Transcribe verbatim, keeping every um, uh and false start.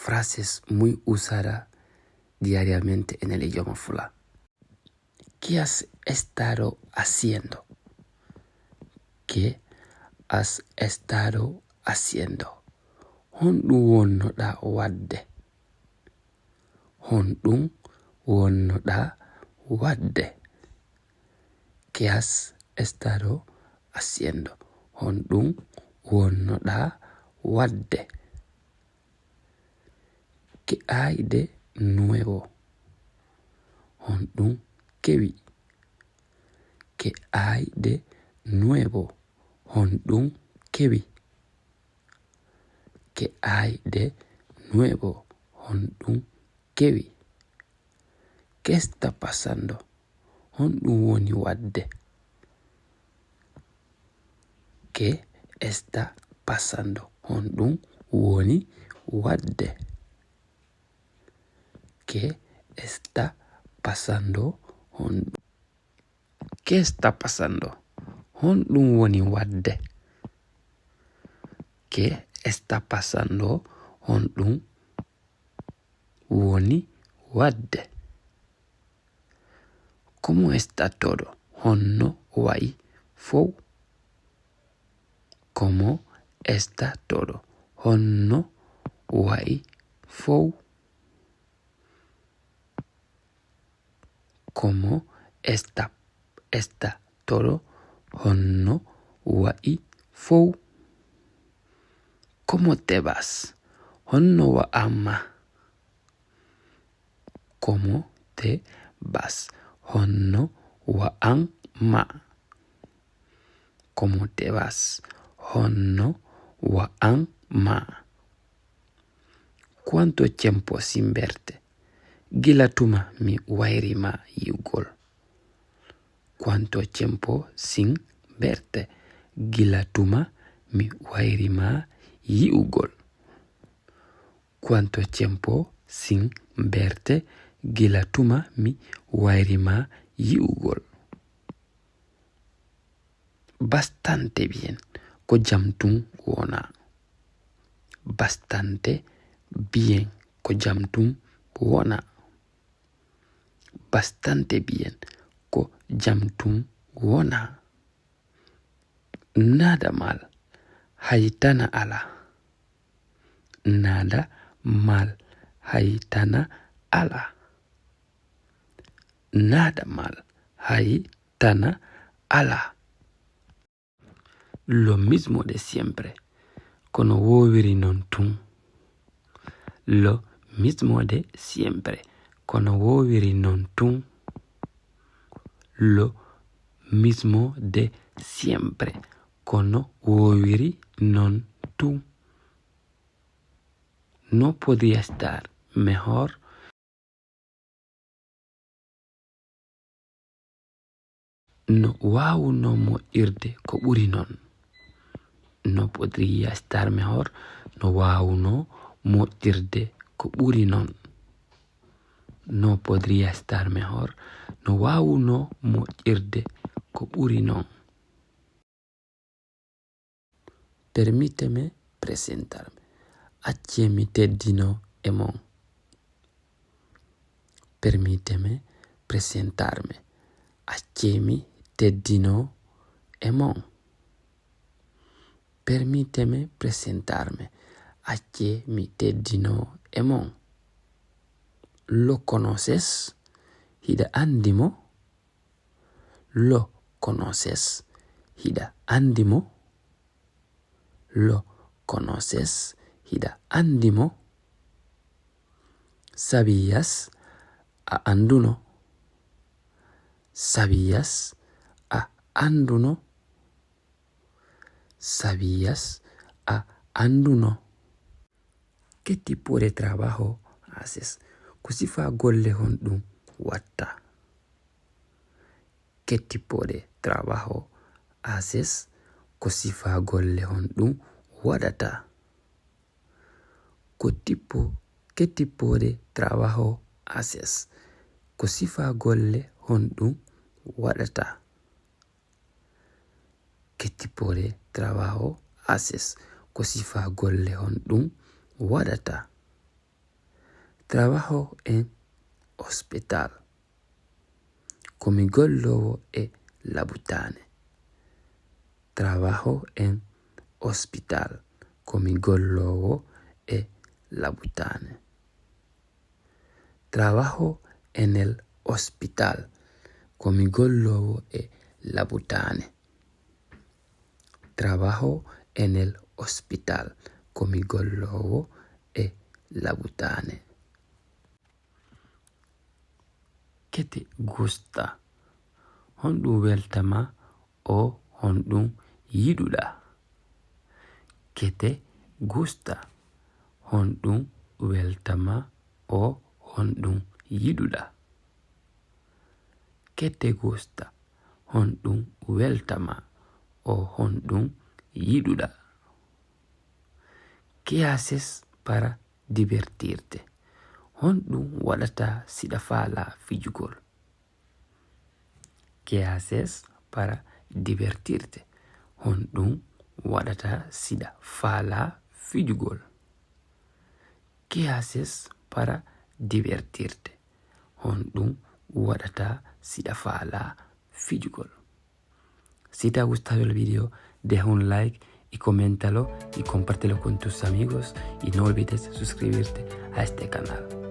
frases muy usada diariamente en el idioma fula. ¿Qué has estado haciendo? ¿Qué has estado haciendo? Honɗum wonnoɗaa waɗde? Honɗum wonnoɗaa waɗde? ¿Qué has estado haciendo? Honɗum wonnoɗaa waɗde? ¿Qué hay de nuevo? Honɗum kewi? ¿Qué hay de nuevo? Honɗum kewi? ¿Qué hay de nuevo? Honɗum kewi? ¿Qué está pasando? Honɗum woni waɗde? ¿Qué está pasando? Honɗum woni waɗde? ¿Qué está pasando? Honɗum ¿Qué está pasando? Honɗum woni waɗde? ¿Qué está pasando? Honɗum woni waɗde? ¿Cómo está todo? Honno wayi fow? ¿Cómo está todo? Honno wayi fow? ¿Cómo está, está todo? Honno wayi fow? ¿Cómo te vas? Honno wa'an ma? ¿Cómo te vas? Honno wa'an ma? ¿Cómo te vas? Honno wa'an ma? ¿Cuánto tiempo sin verte? Gila tuma mi wayri ma yi'ugol? ¿Cuánto tiempo sin verte? Gila tuma mi wayri ma yi'ugol? ¿Cuánto tiempo sin verte? Gila tuma mi wayri ma yi'ugol? Bastante bien. Ko jam tun wona. Bastante bien. Ko jam tun wona. Bastante bien. Ko jam tun wona. Nada mal. Hay tana ala. Nada mal. Hay tana ala. Nada mal. Hay tana ala. Lo mismo de siempre. Ko no woowiri non tun. Lo mismo de siempre. Ko no woowiri non tun. Lo mismo de siempre. Ko no woowiri non tun. No podría estar mejor. No waawuno moƴƴirde ko ɓuri non. No podría estar mejor. No waawuno moƴƴirde ko ɓuri non. No podría estar mejor. No waawuno moƴƴirde ko ɓuri non. Permíteme presentarme. Accee mi teddinoo e mon. Permíteme presentarme. Accee mi teddinoo e mon. Permíteme presentarme. Accee mi teddinoo e mon. ¿Lo conoces? Hiɗa anndi mo? ¿Lo conoces? Hiɗa anndi mo? ¿Lo conoces? Hiɗa anndi mo? ¿Sabías? A annduno? ¿Sabías? A annduno? ¿Sabías? A annduno? ¿Qué tipo de trabajo haces? Ko sifaa golle honɗum waɗataa? ¿Qué tipo de trabajo haces? Ko sifaa golle honɗum waɗataa? Ko tipo, ¿qué tipo de trabajo haces? Ko sifaa golle honɗum waɗataa? ¿Qué tipo de trabajo haces? Ko sifaa golle honɗum waɗataa? Trabajo en hospital. Ko mi golloowo e labutaane. Trabajo en hospital. Ko mi golloowo e labutaane. Trabajo en el hospital. Ko mi golloowo e labutaane. Trabajo en el hospital. Ko mi golloowo e labutaane. ¿Qué te gusta? Honɗum weltama o honɗum yiɗuɗa? ¿Qué te gusta? Honɗum weltama o honɗum yiɗuɗa? ¿Qué te gusta? Honɗum weltama o honɗum yiɗuɗa? ¿Qué haces para divertirte? Honɗum waɗata siɗa faala fijugol? ¿Qué haces para divertirte? Honɗum waɗata siɗa faala fijugol? ¿Qué haces para divertirte? Honɗum waɗata siɗa faala fijugol? Si te ha gustado el video, deja un like y coméntalo y compártelo con tus amigos y no olvides suscribirte a este canal.